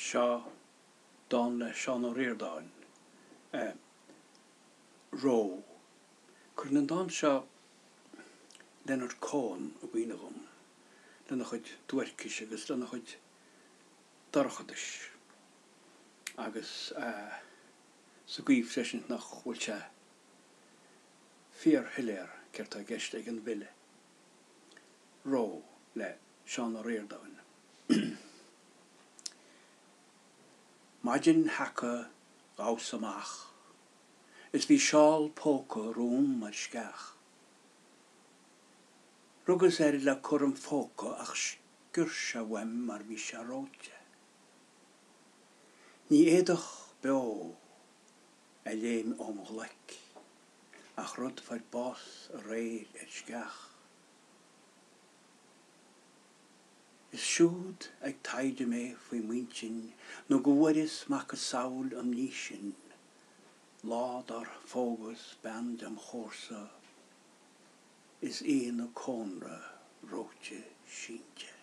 Seo dán le Seán Ó Ríordáin, Ró. Cuireann an dán seo Leonard Cohen i gcuimhne dhom, lena chuid duaircis agus lena chuid dorchadais agus sa gcaoi freisin nach bhfuil sé fíorshoiléir céard tá i gceist ag an bhfile. Ró le Seán Ó Ríordáin. Maidin sheaca ghabhas amach is bhí seál póca romham ar sceach. Rugas air le cur im phóca ach sciorr sé uaim mar bhí sé reoite. Ní éadach beo a léim óm ghlaic ach rud fuair bás aréir ar sceach. Is siúd ag taighde mé faoi m'intinn nó go bhfuaireas macasamhail an ní sin, lá dár phógas bean dem chomharsa is í 'na cónra reoite sínte.